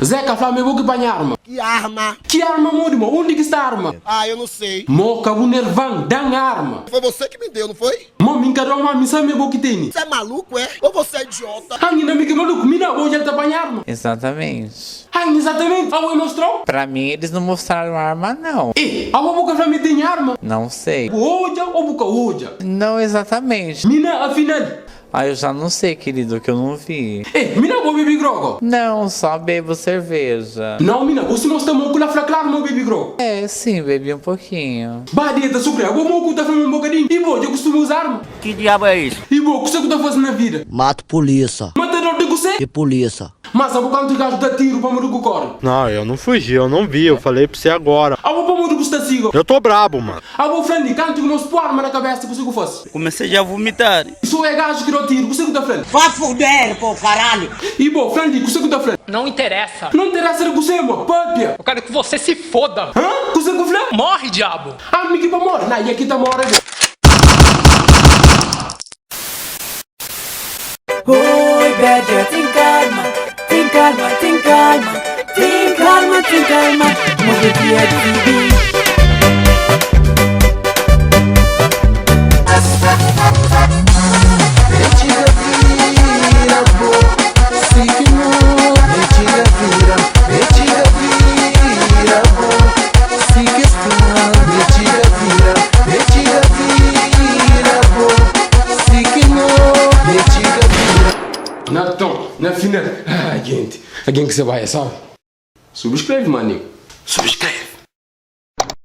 Zeka fla ma é bo ki panha arma. Ki arma? Ki arma modi mo? Undi ki sta arma? Ah, eu não sei. Mo, ka bu nervan, dan arma. Foi você que me deu, não foi? Mo, mi nka dau ma mi sabe ma é bo ki teni. Você é maluco, é? Ou você é idiota? Ah, nina mi ki maluku, mi na, bo dja el ta panha arma. Exatamente. Ah, exatamente. Abo e mostrau? Pra mim eles não mostraram arma não. E, abo bu ka fla mi teni arma? Não sei. Bu odja ou bu ka odja? Não exatamente. Mi na, afinal. Ah, eu já não sei, querido, que eu não vi. E, mi na, bo bebi grogo? Não, só bebo cerveja. Não, mi na, bo si mostra mo ku la fla klaru ma bebi grogo. É, sim, bebi um pouquinho. Ba dieta sukre, abo mo ku ta fla mi um bokadinhu. E bo, dja kustuma uza arma? Que diabo é isso? E bo, kuse ku ta fasi na vida? Mato polícia. Matador di kuse? Di polícia. Mas abo kantu gaju da tiru pamodi ku kori? Não, eu não fugi, eu não vi, eu falei pra você agora. Abo pamodi ku sta siga? Eu tô brabo, mano. Abo fla li, kantu ki mos pu arma na kabesa kuse ku fasi? Comecei já a vomitar. So é gaju ki da tiru, kuse ku ta fla li? Vai fuder com caralho. E bo, fla li, kuse ku ta fla li? Não interessa. Não interessa di kuse, mo, papia. Eu quero que você se foda. Hã? Kuse ku fla? Morre, diabo. Ami ki pa mori? Na, e ki ta mori bo. Oi, bedja, tem calma, tem calma, tem calma, tem calma, tem calma, Morre dia de subir. Na ton, na final, ah, gente, alguém que se vai, sabe? Subscreve, maninho. Subscreve.